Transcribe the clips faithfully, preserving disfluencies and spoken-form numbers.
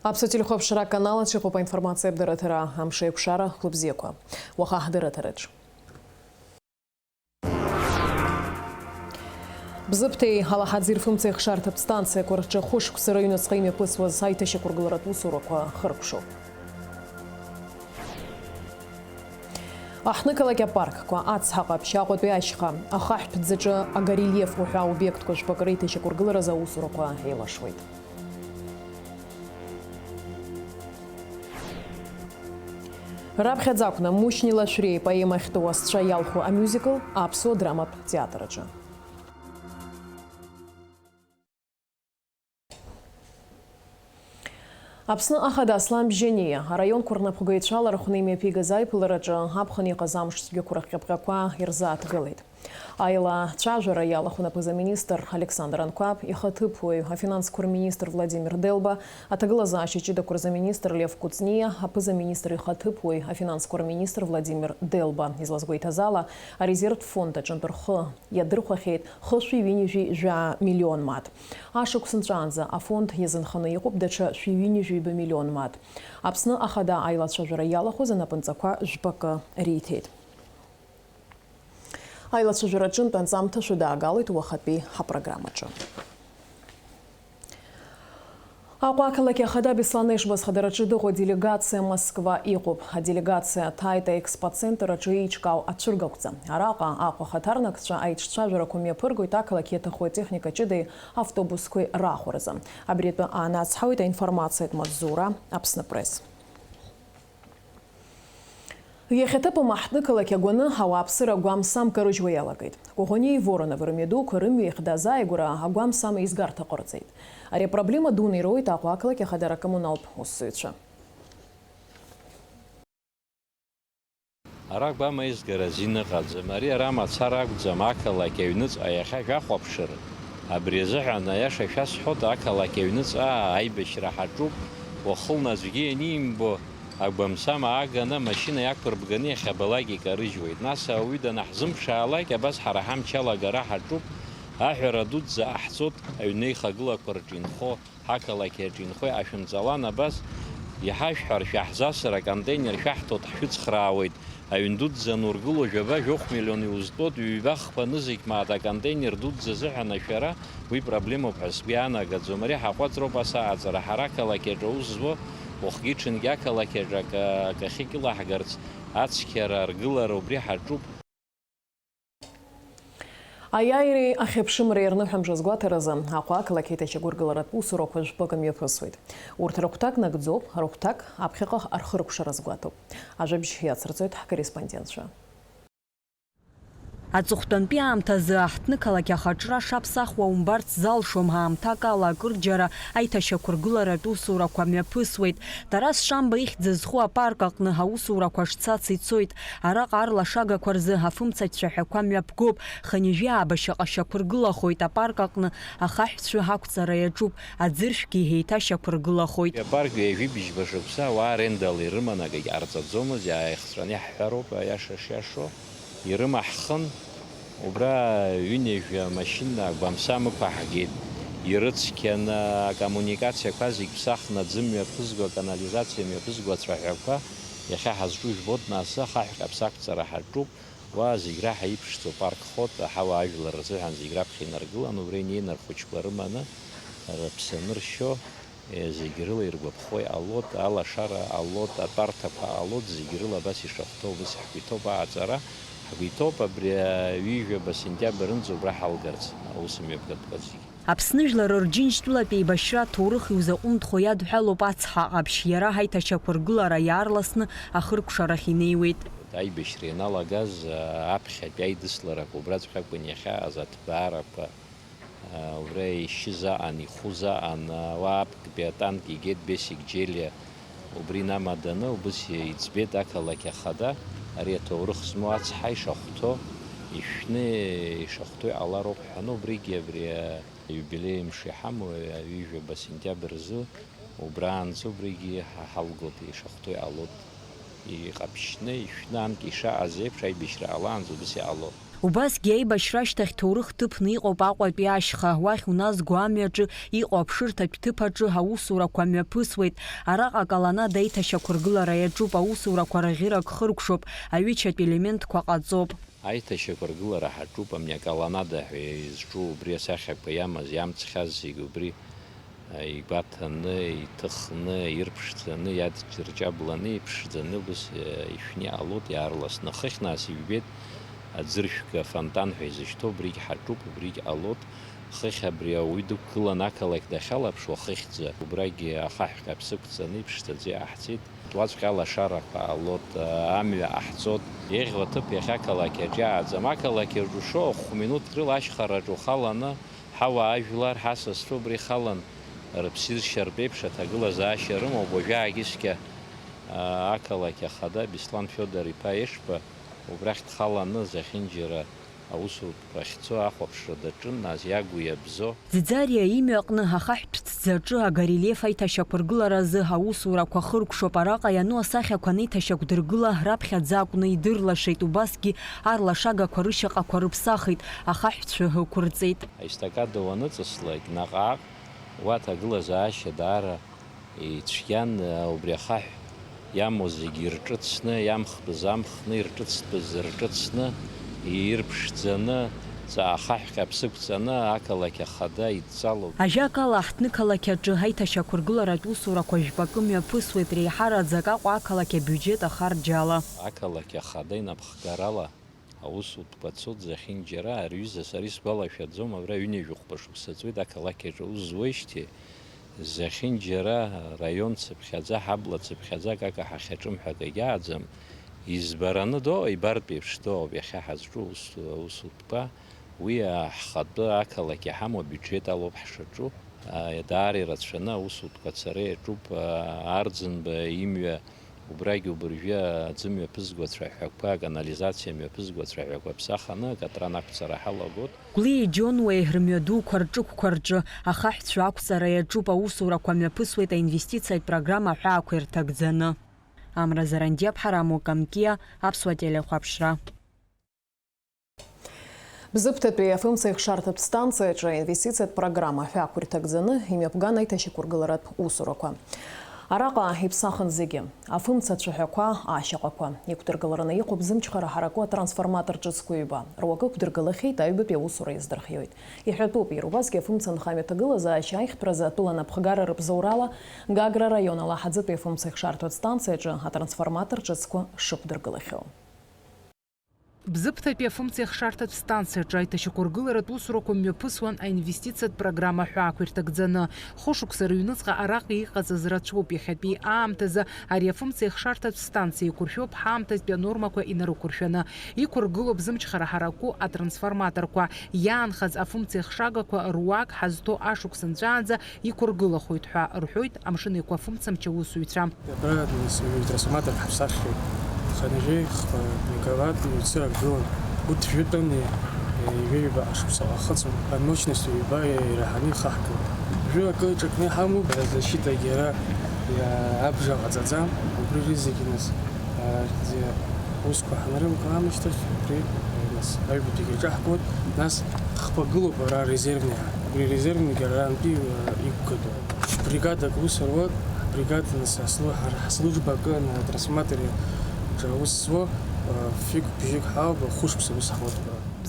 Аԥсуа телехәаԥшра аканал аҿы иҟоуп аинформациатә дырраҭара, амш еиқәшара, хәлыбзиақәа. Уаха ҳдырраҭараҿ. Бзыԥҭеи Алаҳаӡи рфымцеихшарҭатә станциақәа рҿы хәышықәса рыҩнуҵҟа имҩаԥысуаз аиҭашьақәыргыларатә усурақәа хыркәшоуп. Аҳҭнықалақь апаркқәа, Ацҳа Ҟаԥшь, Аҟәатәи ашьха, ахаҳәтә ӡаҿы агорельеф уҳәа обиектқәа жәпакы реиҭашьақәыргыларазы аусурақәа еилашуеит. Раԥхьаӡа акәны Мушьни Лашәриа ипоема ахьтәы уасцәа иалху амюзикл Аԥсуа драматә театр аҿы. Аԥсны Ахада Аслан Бжьаниа араионқәа рнапхгаҩцәа алархәны имҩаԥигаз аиԥылараҿы аԥхын иҟаз амш цәгьақәа рыхҟьаԥҟьақәа ирзааҭгылеит. Аилацәажәара иалахәын аԥыза-министр Александр Анқәаб, ихаҭыԥуаҩ, афинансқәа рминистр Владимир Делба, аҭагылазаашьа ҷыдақәа рзы аминистр Лев Кәыҵниа, аԥыза-министр ихаҭыԥуаҩ, афинансқәа рминистр Владимир Делба. Излазгәеиҭаз ала, арезервтә фонд аҿынтә рхы иадырхәахьеит хышәи ҩынҩажәи жәаа миллион мааҭ. Ашықәс нҵәаанӡа афонд иазынханы иҟоуп даҽа шәи ҩынҩажәи ҩба миллион мааҭ. Аԥсны Ахада аилацәажәара иалахәыз анапынҵақәа жәпакы риҭеит. Аилацәажәара аҿынтә анҵамҭа шәыдаагалоит уахатәи ҳапрограммаҿы. Аҟәа ақалақь ахада Беслан Ешба зхадараҿы дыҟоу аделегациа Москва иҟоуп. Аделегациа ҭааит аекспоцентр аҿы еиҿкаау ацәыргақәҵа. Араҟа Аҟәа ахаҭарнакцәа аиҿцәажәарақәа мҩаԥыргоит ақалақь иаҭаху атехника ҷыдеи автобусқәеи раахәаразы. Абри атәы аанацҳауеит аинформациатә маҵзура Аԥсныпресс. Иахьаҭыԥым аҳҭнықалақь агәаны ауааԥсыра агәамсам карыжьуа иалагеит. Коӷониеи Воронов рымҩадуқәа рымҩа иахьдаз ааигәара агәамсам еизгарҭа ҟарҵеит. Ари апроблема дуны ироуеит Аҟәа ақалақь ахадара акоммуналтә усзуҩцәа. Ара агәам аизгара азин ыҟаӡам. Ари ара мацара акәӡам, ақалақь аҩныҵҟа иахьа шәахәаԥшыр, абри азыҳәан аиаша шәасҳәоит, ақалақь аҩныҵҟа аибашьра ҳаҿуп, уахынла аӡәгьы ианимбо, агәамсам ааганы, амашьына иақәырбганы иахьабалак икарыжьуеит. Нас ауаҩы данаҳзымԥшаалак, абас ҳара ҳамч алагара ҳаҿуп, аҳәара дуӡӡа ҟаҳҵоит, аҩны ихагылақәа рҿы инхо, ҳақалақь аҿы инхо иҳашәымҵалан, абас иҳашәҳәар, шәаҳзасыр, аконтейнер шәаҳҭоит, ҳшәыцхраауеит, аҩн дуӡӡа анургыло, жәаба-жәохә миллион иузтәоит, ҩба-хԥа нызқь мааҭ аконтейнер дуӡӡа азыҳәан ашәара, уи проблемоуп ҳәа сгәы иаанагаӡом. Ари ҳаҟәаҵроуп ас аҟаҵара. Ҳара ақалақь аҿы аус зуа, уахгьы-ҽынгьы ақалақь аҿы акы, акы ахьыкьылаҳгарц ацқьара аргылара убри ҳаҿуп. Аиааиреи ахьыԥшымреи рныҳәамш азгәаҭаразы Аҟәа ақалақь аиҭашьақәыргыларатә усурақәа жәпакы мҩаԥысуеит. Урҭ рыхәҭак нагӡоуп, рыхәҭак аԥхьаҟа рхыркәшара азгәаҭоуп. Ажәабжь иацырҵоит ҳкорреспондентцәа. Аҵыхәтәантәи аамҭазы аҳҭнықалақь ахаҿра шаԥсахуа умбарц залшом, ҳаамҭак ала акырџьара аиҭашьақәыргыларатә усурақәа мҩаԥысуеит. Тарас Шамба ихьӡ зху апарк аҟны аусурақәа шцац ицоит. Араҟа арлашагақәа рзы афымцагь цәаҳәақәа мҩаԥгоуп. Хынҩажәи ааба шьаҟа шьақәыргылахоит апарк аҟны, ахаҳәцәы ақәҵара иаҿуп, аӡыршәгьы еиҭашьақәыргылахоит. Апарк ҩажәи быжьба шықәса ауаа арендала ирыман, акгьы ҟарҵаӡомызт, иааихҵәаны иаҳҳәароуп, аиаша шиашоу. Ирымаҳхын, убра ҩынҩажәа машьына агәамсам ықәаҳгеит, ирыцқьаны, акоммуникациақәа зегь ԥсахны, аӡы мҩаԥызго, аканализациа мҩаԥызго ацәаҳәақәа иахьа ҳазҿу жәбоит, нас ахаҳә каԥсақәҵара ҳаҿуп, уа зегь раҳа иԥшӡоу парк хот, аҳауа ажәлар рзыҳәан зегь раԥхьа инаргылан, убра инеины рхәыҷқәа рыманы, рыԥсы аныршьо, Зегь рыла иргәаԥхо иҟалоит, алашара ҟалоит, атәарҭақәа ҟалоит, зегь рыла абас ишахәҭоу убас ҳгәы иҭоуп аҟаҵара. Ҳгәы иҭоуп абри ҩажәаба сентиабрынӡа убра ҳалгарц аусмҩаԥгатәқәа зегь. Аԥсны жәлар рџьынџьтәылатә еибашьра аҭоурых иузаҟәымҭхо иадҳәалоуп Ацҳа Ҟаԥшь, иара ҳаиҭашьақәыргылара иаарласны ахыркәшарахь инеиуеит. Аибашьра ианалагаз, аԥхьатәи аидысларақәа убраҵәҟьа акәын иахьааз, аҭбаарақәа, Убра ишьыз аан, ихәыз аан, уа аԥктәи атанк игеит Бесик Џьелиа. Убри инамаданы, убыс иӡбеит ақалақь ахада, ари аҭоурых змоу ацҳа ишахәҭоу, ишәны ишахәҭоу иҟалароуп ҳәаны, убригьы абри аиубилеи мшы иҳамоу, ҩажәаба сентиабр рзы, убраанӡа убригьы ҳа ҳалгоит, ишахәҭоу иҟалоит. Иҟаԥшьны, ишәны анк ишаҟаз еиԥш аибашьра ҟалаанӡа убыс иҟалоит. Убасгьы аибашьра ашьҭахь ҭоурых ҭыԥны иҟоуп Аҟәатәи ашьха, уахь уназго амҩаҿы иҟоу аԥшырҭатә ҭыԥ аҿы аусурақәа мҩаԥысуеит. Араҟа аколоннада аиҭашьақәыргылара иаҿуп, аусурақәа раӷьырак хыркәшоуп, аҩычатә елементқәа ҟаҵоуп. Аиҭашьақәыргылара ҳаҿуп, амни аколоннада ҳәа изҿу, убри асахьақәа иамаз, иамцхьаз зегь убри игәаҭаны, иҭыхны, ирԥшӡаны, иадҷырҷабланы, иԥшӡаны, убыс ишәны иҟалоит иаарласны. Хыхь нас ижәбеит аӡыршәга афонтан ҳәа изышьҭоу, убригь ҳаҿуп, убригь ҟалоит. Хыхь абри ауаҩы дықәгылан ақалақь дахьалаԥшуа, хыхьӡа убрагьы ахаҳә каԥсықәҵаны иԥшӡаӡа иааҳҵеит. Уаҵәҟьа алашарақәа ҟалоит, амҩа ҟаҳҵоит. Еиӷьу аҭыԥ иахьа ақалақь аҿы иааӡам. Ақалақь аҿы ушоу хә-минуҭк рыла ашьхараҿы ухаланы, ҳауаажәлар, ҳасасцәа убри ихалан, рыԥсыршьартә еиԥш аҭагылазаашьа рымоуп. Уажәаагьы цқьа, аа, ақалақь ахада Беслан Фиодор-иԥа Ешба убрахь дхаланы зехьынџьара аусутәқәа ахьцо ахәаԥшра даҿын, нас иагу иабзо. Ӡиӡариа имҩаҟны ахаҳәтә ҭӡаҿы агорельеф аиҭашьақәыргыларазы аусурақәа хыркәшоуп. Араҟа иану асахьақәа анеиҭашьақәдыргыла, раԥхьаӡа акәны идырлашеит, убасгьы арлашагақәа рышьаҟақәа рыԥсахит, ахаҳәцәа ықәырҵеит. Аестакада уаныҵыслак, наҟ-ааҟ уа аҭагылазаашьа даара ицәгьан, убри ахаҳә иамоу зегьы ирҿыцны, иамхтәыз амхны, ирҿыцтәыз рҿыцны, ирԥшӡаны, ҵаа хаҳәк аԥсықәҵаны, ақалақь ахада идҵалоуп. Ажәакала, аҳҭнықалақь аҿы аиҭашьақәыргыларатә усурақәа жәпакы мҩаԥысуеит, реиҳараӡак Аҟәа ақалақь абиуџьет ахарџьала. Ақалақь ахада инапхгарала аусутәқәа цоит зехьынџьара, ари ҩыза сара исгәалашәаӡом, абра ҩынҩажәи хәба шықәса ҵуеит ақалақь аҿы аус зуеижьҭеи, зехьынџьара раион цыԥхьаӡа, ҳабла цыԥхьаӡа акака ҳахьаҿым ҳәа акагьы ааӡам. Избараны доуп, ибартә еиԥш доуп иахьа ҳазҿу аус, аусутәқәа. Уи, а, ҳхатәы ақалақь иҳамоу абиуџьет алоуп ҳшаҿу. А, даара ирацәаны аусутәқәа ацара иаҿуп, а, Арӡынба имҩа Убрагь убыржәы аӡы мҩаԥызго ацәаҳәақәа, аканализациа мҩаԥызго ацәаҳәақәа ԥсаханы акатран ақәҵара ҳалагоит. Гәлиеи Џьонуеи рымҩадуқәа рҿықәқәа рҿы ахаҳәцәа ақәҵара иаҿуп, аусурақәа мҩаԥысуеит аинвестициатә программа аҳәаақәа ирҭагӡаны. Амра Зарандиаԥҳа, Рамо Камкиа, Аԥсуа телехәаԥшра. Бзыԥҭатәи афымцеихшарҭатә станциаҿы аинвестициатә программа аҳәаақәа ирҭагӡаны имҩаԥган аиҭашьақәыргыларатә усурақәа. Араҟа иԥсахын зегьы, афымца ацәаҳәақәа, ашьаҟақәа. Иқәдыргылараны иҟоуп зымчхара ҳараку атрансформатор ҿыцқәа ҩба. Руакы ықәдыргылахьеит, аҩбатәи аусура иаздырхиоит. Иҳәатәуп, иара убасгьы афымца анхамҩа аҭагылазаашьа аихтәразы атәыла анапхгара рыбзоурала Гагра раион Алаҳаӡытәи афымцеихшарҭатә станциаҿы атрансформатор ҿыцқәа шықәдыргылахьоу. Бзыԥҭатәи афымцеихшарҭатә станциаҿы аиҭашьақәыргыларатә усурақәа мҩаԥысуан аинвестициатә программа аҳәаақәа ирҭагӡаны. Хәышықәса рыҩныҵҟа араҟа иҟаҵаз рацәоуп, иахьатәи аамҭазы ари афымцеихшарҭатә станциа еиқәыршәоуп ҳаамҭазтәи анормақәа инарықәыршәаны. Иқәыргылоуп зымчхара ҳараку атрансформаторқәа, иаанхаз афымцеихшагақәа руак ҳазҭо ашықәс нҵәаанӡа иқәыргылахоит ҳәа рҳәоит Амшын Еиқәа афымцамч аусзуҩцәа. Абра нас ҩажәи трансформатор ҳаԥсаххьеит. Хынҩажәи хԥа мегаватт ҩцырак гылан. Урҭ жәытәан, ҩажәи ҩба ашықәсаҟа ахыҵуан. Амощность ҩба ираҳаны ихаҳгылт. Уажәы акы ҿакны иҳамоуп, азащитагьы ара иа-, абжа ҟаҵаӡам. Убри рызегьы нас, а, зи-, усқәа ҳанрылга аамышьҭахь, убри, а, нас аҩбатәигьы иҿаҳкуеит. Нас хԥа гылоуп ара резервни ҳәа. Убри резервнигьы арантәи, а, иқәгатәуп. Бригадак ус руак, бригада нас аслу-, ҳара ҳслужба акы, а, трансформатори аҿы аус зуа, а, фҩык-бжьык ҳауп, хәышықәса ус ҳауп.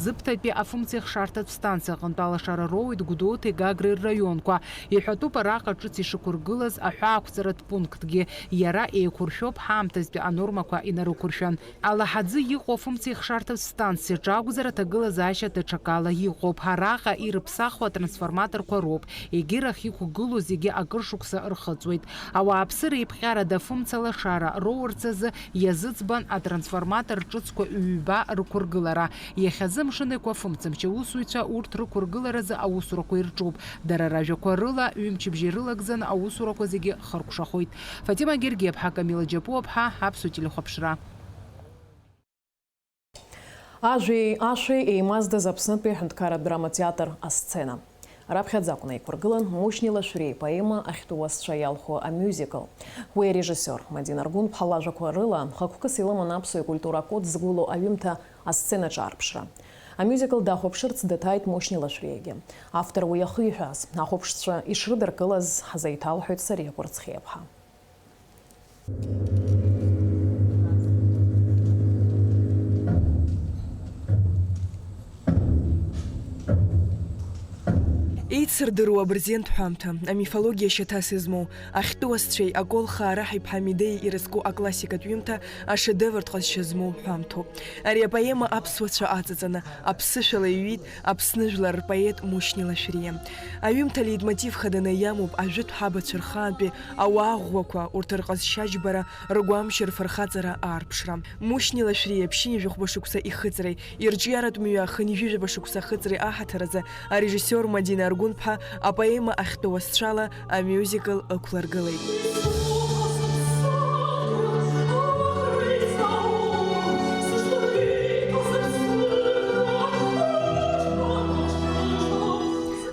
Бзыԥҭатәи афымцеихшарҭатә станциа аҟынтә алашара роуеит Гәдоуҭеи Гагреи рраионқәа. Иҳәатәуп араҟа ҿыц ишықәыргылаз аҳәаақәҵаратә пунктгьы. Иара еиқәыршәоуп ҳаамҭазтәи анормақәа инарықәыршәан. Алаҳаӡы иҟоу афымцеихшарҭатә станциаҿы акәзар, аҭагылазаашьа даҽакала иҟоуп. Араҟа ирыԥсахуа атрансформаторқәа роуп. Егьирахь иқәгылоу зегьы акыр шықәса рхыҵуеит. Ауааԥсыра еиԥҟьарада афымца лашара роурц азы иазыӡбан атрансформатор ҿыцқәа ҩба рықәыргылара. Иахьазы Амшын Еиқәа афымцамч аусзуҩцәа урҭ рықәыргыларазы аусурақәа ирҿуп. Дара ражәақәа рыла, ҩымчыбжьа ирылагӡаны аусурақәа зегьы хыркәшахоит. Фатима Гергиаԥҳа, Камила Џьапуаԥҳа, Аԥсуа телехәаԥшра. Ажәеи ашәеи еимаздаз Аԥснытәи аҳәынҭқарратә драма театр асцена. Раԥхьаӡа акәны еиқәыргылан Мушьни Лашәриа ипоема Ахьтәы уасцәа иалху амюзикл. Уи арежиссиор Мадина Аргәынԥҳа лажәақәа рыла хықәкыс илыман аԥсуа икультура акод згәылоу аҩымҭа асценаҿы аарԥшра. Амюзикл дахәаԥшырц даҭааит Мушьни Лашәриагьы. Автор уи иахиҳәааз, ахәаԥшцәа ишрыдыркылаз ҳзеиҭалҳәоит Сариа Кәарцхиаԥҳа. Еицырдыруа абырзиантә ҳәамҭа, амифологиа шьаҭас измоу, ахьтәы уасцәеи аколхаа Раҳ иԥҳа Медеи ирызку аклассикатә ҩымҭа, ашедевртә ҟазшьа змоу ҳәамҭоуп. Ари апоема аԥсуацәа аҵаҵаны, аԥсышәала иҩит Аԥсны жәлар рпоет Мушьни Лашәриа. Аҩымҭа леитмотив хаданы иамоуп ажәытә ҳабацәа рхаантәи ауаа ӷәӷәақәа, урҭ рҟазшьа џьбара, ргәамшәа, рфырхаҵара аарԥшра. Мушьни Лашәриа ԥшьынҩажәи хәба шықәса ихыҵреи, ирҿиаратә мҩа хынҩажәи жәаба шықәса ахыҵреи аҳаҭыр азы арежиссиор Мадина Аргәынԥҳа апоема ахьтәы уасцәала амюзикл ықәларгылеит.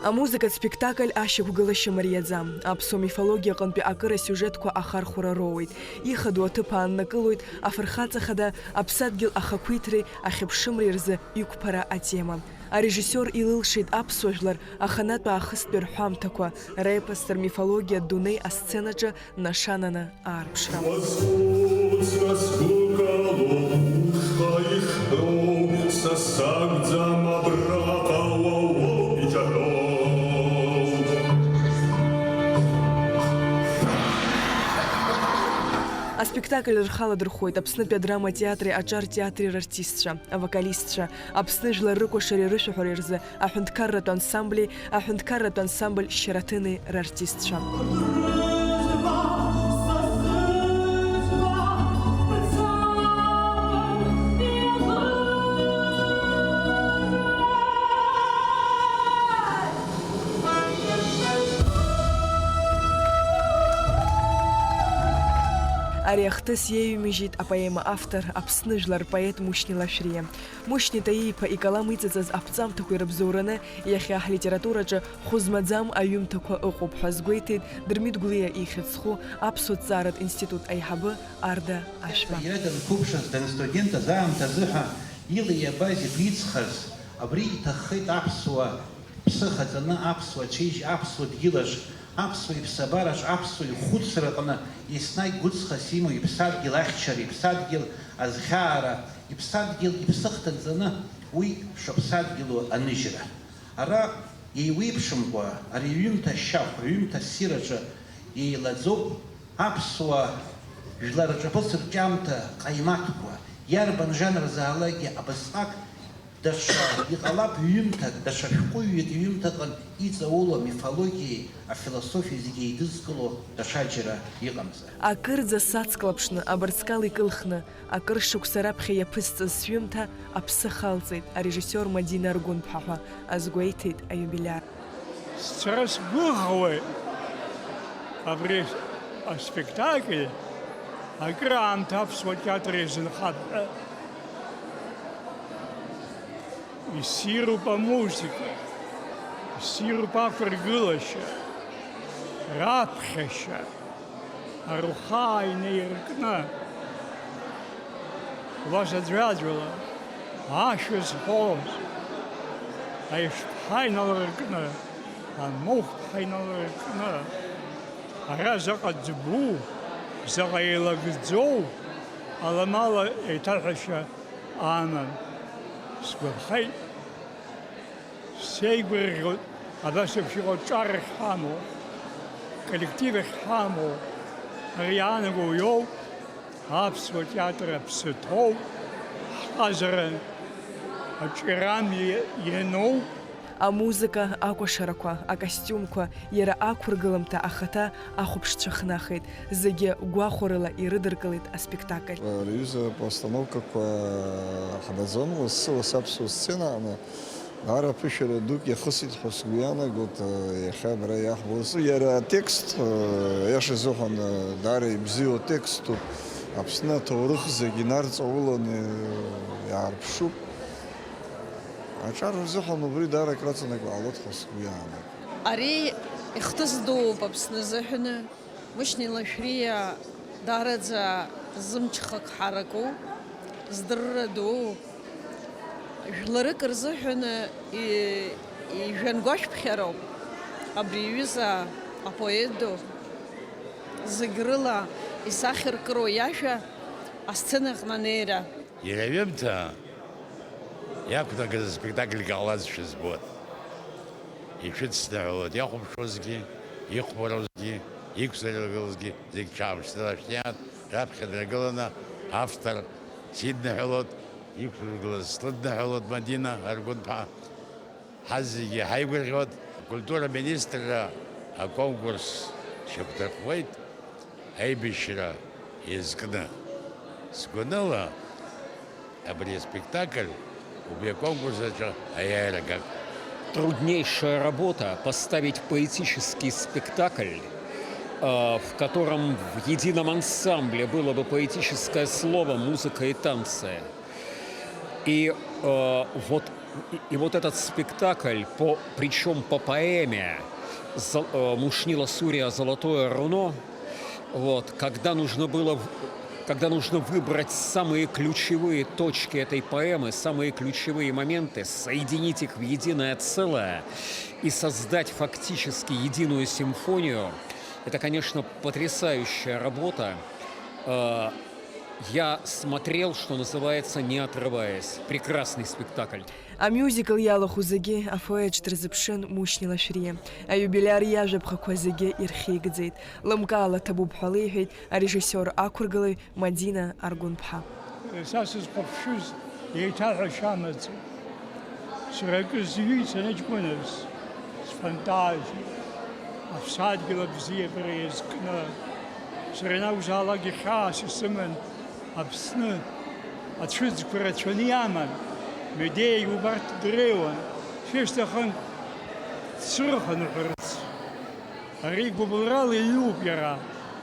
Амузыкатә спектакль ашьақәгылашьа мариаӡам. Аԥсуа мифологиа аҟынтәи акыр асиужетқәа ахархәара роуеит. Ихадоу аҭыԥ ааннакылоит афырхаҵа хада аԥсадгьыл ахақәиҭреи ахьыԥшымреи рзы иқәԥара атема. Арежиссиор илылшеит аԥсуа жәлар аханатә аахыстәи рҳәамҭақәа, репос, рмифологиатә дунеи асценаҿы нашананы аарԥшра. Уазхәыц, нас гәыкала ушҟа ишҳәоу, са сакәӡам абраҟа уа уоуп иҿаҳәоу. Аспектакль рхы аладырхәуеит Аԥснытәи адрама театри аҿар театри рартистцәа, авокалистцәа, Аԥсны жәлар рыкәашареи рышәаҳәареи рзы аҳәынҭқарратә ансамбли аҳәынҭқарратә ансамбль Шьараҭыни рартистцәа. Ари ахҭыс иеиҩимыжьит апоема автор, Аԥсны жәлар рпоет Мушьни Лашәриа. Мушьни Таииԥа икалам иҵыҵыз аԥҵамҭақәа ирыбзоураны иахьа ҳлитератураҿы хәы змаӡам аҩымҭақәа ыҟоуп ҳәа азгәеиҭеит Дырмит Гәлиа ихьӡ зху аԥсуа ҭҵааратә институт аиҳабы Арда Ашәба. Иара данқәыԥшыз, данстудентыз аамҭазы ҳәа ила иабаз игәиҵхаз, абри иҭаххеит аԥсуа ԥсы хаҵаны аԥсуа ҽеижь, аԥсуа дгьылаҿ, аԥсуа иԥсабараҿ, аԥсуа ихәыцраҟны еснагь гәыҵхас имоу иԥсадгьыл ахьчара, иԥсадгьыл азхьаара, иԥсадгьыл иԥсы хҭынҵаны уи шыԥсадгьылу аныжьра. Ара еиуеиԥшымкәа, ари аҩымҭа ашьахә, аҩымҭа ссираҿы еилаӡоуп аԥсуа жәлар рҿаԥыцтә рҿиамҭа ҟаимаҭқәа, иарбан жанр заалакгьы абасҟак Даҽа, иҟалап ҩымҭак, даҽа шәҟәыҩҩык иҩымҭаҟын иҵаулоу амифологиеи афилософиеи зегьы еидызкыло даҽаџьара иҟамзар. Акырӡа сацклаԥшны, абырҵкал икылхны, акыр шықәса раԥхьа иаԥысҵаз сҩымҭа аԥсы халҵеит арежиссиор Мадина Аргәынԥҳа ҳәа азгәеиҭеит аиубилиар. Сара сгәыӷуеит абри аспектакль акыраамҭа аԥсуа театр иазынхап ҳәа. Иссируп амузыка, иссируп ақәыргылашьа, раԥхьашьа, арухаа инеиркны, уа заӡәаӡәала ашәа зҳәоз, аиԥшԥҳа иналыркны, амахәԥҳа иналыркны, ара заҟа ӡбу, заҟа еилагӡоу аламала еиҭаҳәашьа аанын. Сгәаԥхеит, сеигәырӷьоит, абас еиԥш иҟоу ҿар ахьҳамоу, коллектив ахьҳамоу, ари иаанаго уиоуп, аԥсуа театр аԥсы ҭоуп, ҳҟазара аҿиарами ианоуп. Амузыка, акәашарақәа, акостиумқәа, иара ақәыргыламҭа ахаҭа ахәаԥшцәа хнахит, зегьы гәахәарыла ирыдыркылеит аспектакль. Ари аҩыза апостановкақәа ҳнаӡон лассы-лассы аԥсуа сцена аҟны. Даара ԥышәара дук иахысит ҳәа сгәы иаанагоит, иахьа абра иаҳбоз. Иара атекст, аиаша изыҳәан, даара ибзиоу текступ. Аԥсны аҭоурых зегь инарҵауланы иаарԥшуп. Аҿар рзыҳәан убри даара акраҵанакуа ҟалоит ҳәа сгәы иаанагоит. Ари ихҭыс дууп Аԥсны азыҳәаны. Мушьни Лашәриа даараӡа зымчхак ҳаракуп, здырра дууп. Жәларык рзыҳәан и-, ижәҩангәашәԥхьароуп абри аҩыза апоет ду зегь рыла исахьаркыроу иажәа асценаҟны анеира. Иара иҩымҭа иақәнагаз аспектакльгьы ҟалазшәа збоит. Ишәыдсныҳәалоит иахәаԥшуазгьы, иҟәмаруазгьы, иқәзыргылазгьы зегь ҽааԥшӡала шәнеиаат, раԥхьа днаргыланы автор сидныҳәалоит, иқәзыргылаз слыдныҳәалоит Мадина Аргәынԥҳа. Ҳазегьы ҳаигәырӷьоит. Акультура министрра аконкурс шьақәдырӷәӷәеит. Аибашьра иазкны, сгәаныла, абри аспектакль убри аконкурс аҿы аиааира гап. Труднейшая работа — поставить поэтический спектакль, э, в котором в едином ансамбле было бы поэтическое слово, музыка и танцы. И, э, вот, и, и вот этот спектакль, по, причём по поэме Зол-, э, Мушни Ласурия «Золотое руно», вот, когда нужно было в-, когда нужно выбрать самые ключевые точки этой поэмы, самые ключевые моменты, соединить их в единое целое и создать фактически единую симфонию, это, конечно, потрясающая работа. Э, Я смотрел, что называется, не отрываясь. Прекрасный спектакль. Амиузикл иалахәу зегьы афоеаҿ дырзыԥшын Мушьни Лашәриа. Аиубилиар иажәаԥхақәа зегьы ирхьигӡеит. Лымкаала ҭабуп ҳәа леиҳәеит арежиссиор ақәыргылаҩ Мадина Аргәынԥҳа. Са сызхәаԥшыз еиҭаҳәашьа амаӡам. Сара акы зҩит санаҷкәыназ, сфантазиа, аԥсадгьыл абзиабара иазкны. Сара ианакәзаалак ихьаас исыман Аԥсны, ацәыӡқәа рацәаны иаман, Медеиа убарҭ дреиуан, шәышьҭахын дсырхынҳәырц. Ари гәыбылрала иҩуп иара.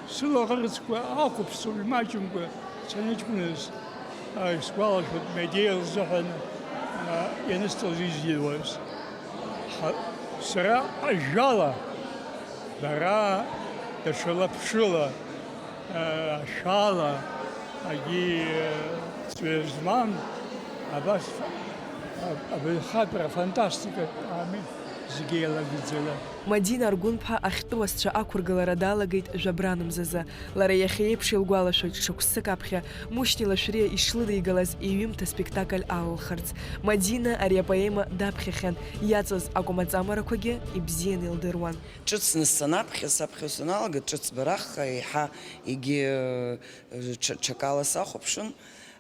Сылаӷырӡқәа ахәаԥшцәа имаҷымкәа саныҷкәыназ, а, исгәалашәоит, Медеиа лзыҳәан, а, ианысҵоз изиуаз. Ҳа, сара ажәала, бара даҽа лаԥшыла, а, ашәала, агьи, а, ҵҩа змам, абас, а, абаҩхатәра, афантастика ами, зегьы еилагӡаны. Мадина Аргәынԥҳа ахьтәы уасцәа ақәыргылара далагеит жәабран мзазы. Лара иахьа еиԥш илгәалашәоит шықәсык аԥхьа Мушьни Лашәриа ишлыдигалаз иҩымҭа спектакль алылхырц. Мадина ари апоема даԥхьахьан, иаҵаз акәамаҵамарақәагьы ибзианы илдыруан. Ҿыцны санаԥхьа, саԥхьо саналага, ҿыц барахха, еиҳа егьи, э, ҽа-, ҽакала сахәаԥшын.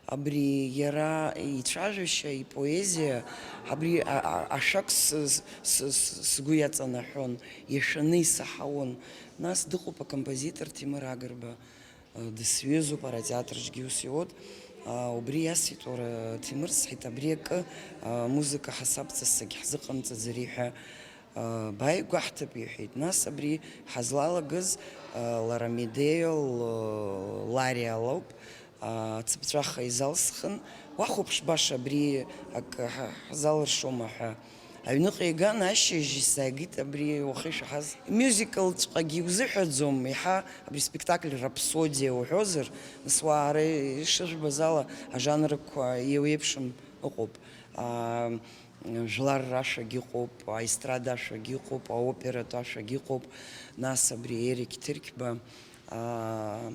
Абри иара ицәажәашьа, ипоезиа, абри а-, а-, ашәак с-, с-, с-, сгәы иаҵанаҳәон, иашәаны исаҳауан. Нас дыҟоуп акомпозитор Ҭемыр Агрба, дысҩызоуп, ара атеатр аҿгьы ус иуоуп. Убри иасҳәеит, уара, Ҭемыр, сҳәеит, абри акы, амузыка ҳасабҵас сагьҳзыҟамҵаӡари ҳәа. Бааигәаҳҭап, иҳәеит. Нас абри ҳазлалагаз, лара Медеиа, Лариа лоуп, ацыԥҵәаха изалсхын. Уахәаԥш, баша абри акы ҳа-, ҳзалыршома ҳәа. Аҩныҟа иган, ашьыжь исзааигеит абри уахышәаҳаз. Мюзиклҵәҟьагьы иузыҳәаӡом, еиҳа абри спектакль рапсодиа уҳәозар, нас уаара ишыжәбаз ала, ажанрқәа еиуеиԥшым ыҟоуп. Аа, жәлар рашәагь ыҟоуп, аестрада ашәагь ыҟоуп, аоператә ашәагь ыҟоуп, нас абри Ерик Ҭырқьба, аа,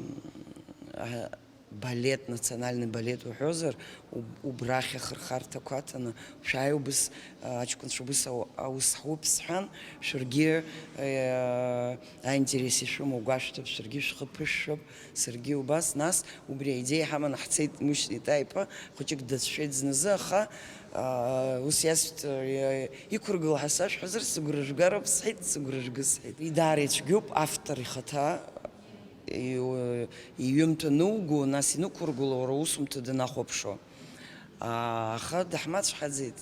а, балет, национальный балет уҳәозар, уб-, убрахь ахырхарҭақәа аҭаны, шәааи убыс, а, аҷкәынцәа убыс ау-, аус ҳуп сҳәан, шәаргьы, э, аинтерес ишәымоу гәашәҭап, шәаргьы шәхы ԥышәшәап. Саргьы убас, нас, убри аидеиа ҳаманы ҳцеит Мушьни Таипа, хәыҷык дацәшәеит зназы, аха, аа, ус иасҳәт, иа-, иқәыргыл ҳәа сашәҳәозар, сыгәра жәгароуп, сҳәеит, сыгәра жәгы, сҳәеит. Уи даара ицәгьоуп, автор ихаҭа, иу-, иҩымҭа нуго, нас инықәыргыло, уара усумҭа данахәаԥшуа. Аа, аха даҳмацәҳаӡеит.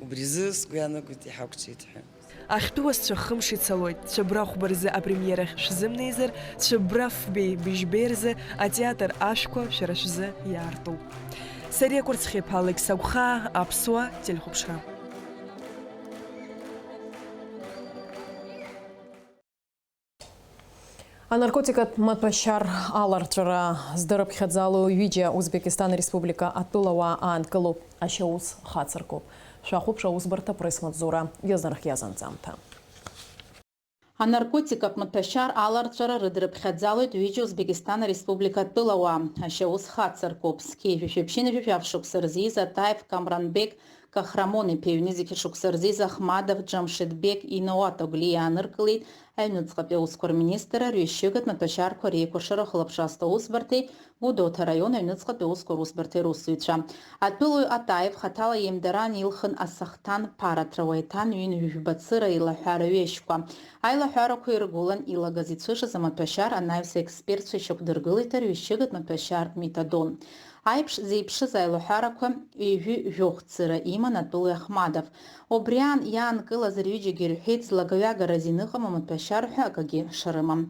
Убризы сгәы иаанагоит иҳақәҵәеит ҳәа. Ахьтәы уасцәа хымш ицалоит. Цәыббра хәба рзы апремиерахь шәзымнеизар, цәыббра фбеи быжьбеи рзы атеатр ашәқәа шәара шәзы иаартуп. Сариа Кәарцхиаԥҳа, Алықьса Гәхаа, Аԥсуа телехәаԥшра. Анаркотикатә маҭәашьар аларҵәара здырыԥхьаӡало ҩыџьа Узбекистан Республика атәылауаа аанкылоуп, ашьаус хацыркуп. Шәахәаԥш аусбарҭа апресс-маҵзура иазнархиаз анҵамҭа. Анаркотикатә маҭәашьар аларҵәара рыдрыԥхьаӡалоит ҩыџьа Узбекистан Республика атәылауаа, ашьаус хацыркуп, зқьи жәшәи ԥшьынҩажәи жәаф шықәса рзы ииз Атаев Камранбег Кахрамон-иԥа иҩны зқьи шықәса рзы ииз Ахмадов Џамшедбек Иноатоглиа иааныркылеит аҩныҵҟатәи аусқәа рминистрра арҩашьыгатә маҭәашьарқәа реикәыршара ахылаԥшразтә аусбарҭеи Гәдоуҭа араион аҩныҵҟатәи аусқәа русбарҭеи русзуҩцәа. Атәылаҩ Атаев хаҭала иеимдаран илхын асахҭан ԥараҭра уа иҭан ҩынҩажәба цыра илаҳәара ҩежьқәа. Аилаҳәарақәа иргәылан илагаз ицәышыз амаҭәашьар анаҩс аекспертцәа ишьақәдыргылеит арҩашьыгатә маҭәашьар метадон. Аиԥш зеиԥшыз аилаҳәарақәа ҩажәи жәохә цыра иман атәылаҩ Ахмадов. Убри аан иаанкылаз рҩыџьагьы ирҳәеит злагаҩагара азин ыҟам амаҭәашьар ҳәа акгьы шрымам.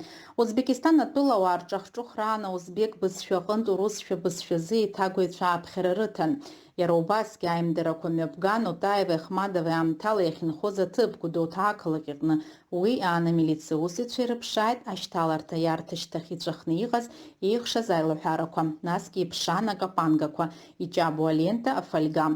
Узбекистан атәылауаа рҿахҿыхраан аузбек бызшәа аҟынтә урысшәа бызшәазы еиҭагоу еицәааԥхьара рыҭан. Иара убасгьы аимдарақәа мҩаԥган Отаеви Ахмадови аамҭала иахьынхоз аҭыԥ Гәдоуҭа ақалақь аҟны. Уи аан амилициа усзуҩцәа ирыԥшааит ашьҭаларҭа иарҭа шьҭахь иҵәахны иҟаз еихшаз аилаҳәарақәа, насгьы иԥшаан акапангақәа, иҷабу алента, афольга.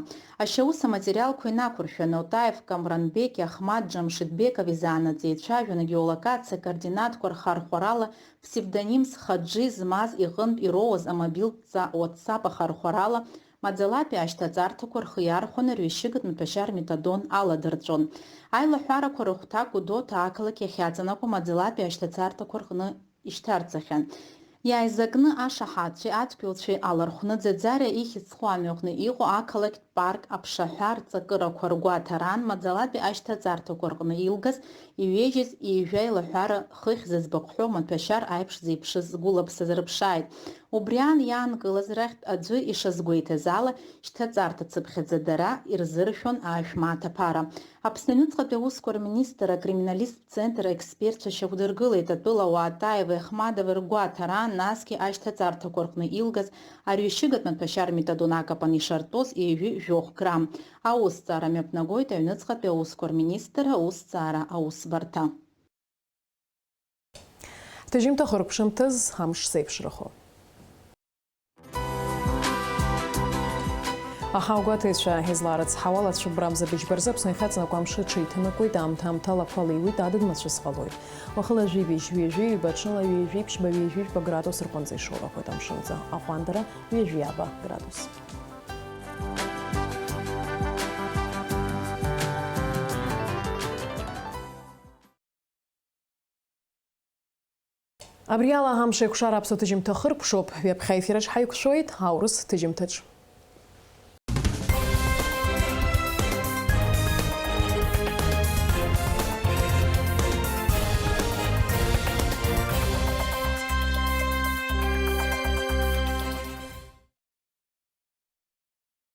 Ашьаус аматериалқәа инақәыршәаны, Отаев Камранбеки Ахмад Џамшидбекови заанаҵ еицәажәан, агеолокациа координатқәа рхархәарала, псевдонимс Хаџи змаз иҟынтә ироуаз амобилтә WhatsApp ахархәарала, маӡалатәи ашьҭаҵарҭақәа рхы иархәаны рҩашьыгатә маҭәашьар метадон аладырҵәон. Аилаҳәарақәа рыхәҭак Гәдоуҭа ақалақь иахьаҵанакуа маӡалатәи ашьҭаҵарҭақәа рҟны ишьҭарҵахьан. Иааизакны ашаҳаҭцәеи ацәгьоуцәеи алархәны Ӡаӡариа ихьӡ зху амҩаҟны иҟоу ақалақьтә парк аԥшаҳәа рҵакырақәа ргәаҭараан маӡалатәи ашьҭаҵарҭақәа рҟны илгаз, иҩежьыз ҩажәи жәаҩа лаҳәара хыхь зыӡбахә ҳәоу маҭәашьар аиԥш зеиԥшыз згәылаԥсаз рыԥшааит. Убри аан иаанкылаз рахьтә аӡәы ишазгәеиҭаз ала, шьҭаҵарҭа цыԥхьаӡа дара ирзыршәон аашә мааҭ аԥара. Аԥсны аҩныҵҟатәи аусқәа рминистр акриминалисттә центр аекспертцәа шьақәдыргылеит атәылауаа Атаеви Ахмадови ргәаҭараан, насгьы ашьҭаҵарҭақәа рҟны илгаз арҩашьыгатә маҭәашьар метадон акапан ишартәоз ҩажәи жәохә грамм. Аусҭҵаара мҩаԥнагоит аҩныҵҟатәи аусқәа рминистр аусҭҵаара аусбарҭа. Ҭыжьымҭа хыркәшамҭаз амш зеиԥшрахо. Аха агәаҭеицәа излаарыцҳауа, алацәыббра амза быжьба рзы Аԥсны иахьаҵанакуа амш аҽеиҭанакуеит, аамҭа-аамҭала ақәа леиуеит, адыд-мацәыс ҟалоит. Уахыла жәибжь, ҩажәи ҩба, ҽыла ҩажәи ԥшьба, ҩажәи жәба градус рҟынӡа ишоурахоит амшынӡа. Аҟәандара ҩажәи ааба градус. Абри ала амш еиқәшара аԥсуа ҭыжьымҭа хыркәшоуп, ҩаԥхьа аефираҿ ҳаиқәшәоит аурыс ҭыжьымҭаҿ.